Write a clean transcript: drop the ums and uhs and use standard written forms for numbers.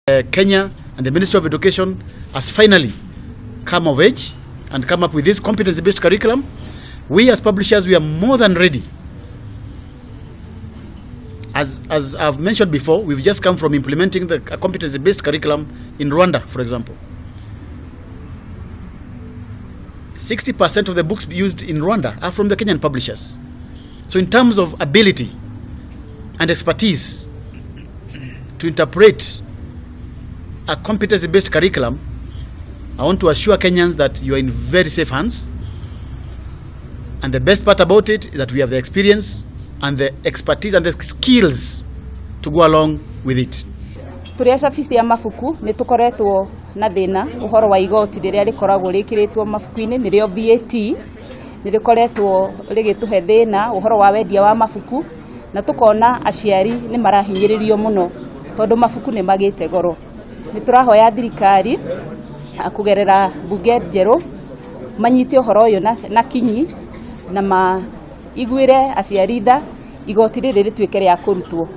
Kenya and the Ministry of Education has finally come of age and come up with this competency-based curriculum. We as publishers, we are more than ready. As I've mentioned before, we've just come from implementing the competency-based curriculum in Rwanda, for example. 60% of the books used in Rwanda are from the Kenyan publishers. So in terms of ability and expertise to interpret a competency-based curriculum, I want to assure Kenyans that you are in very safe hands. And the best part about it is that we have the experience and the expertise and the skills to go along with it. Tũrĩ acabici a mabuku nĩ tũkoretwo na thĩna ũhoro wa igoti rĩrĩa rĩkoragwo rĩkĩrĩtwo mabuku-inĩ, nĩrĩo VAT, nĩ rĩkoretwo rĩgĩtũhe thĩna ũhoro wa wendia wa mabuku, na tũkona aciari nĩ marahinyĩrĩrio mũno tondũ mabuku nĩ magĩte goro. Nĩ tũrahoya thirikari kũgerera mbunge njerũ manyite ũhoro ũyũ na kinyi na maiguĩre aciari tha, igoti rĩrĩ rĩtuĩke rĩa kũrutwo.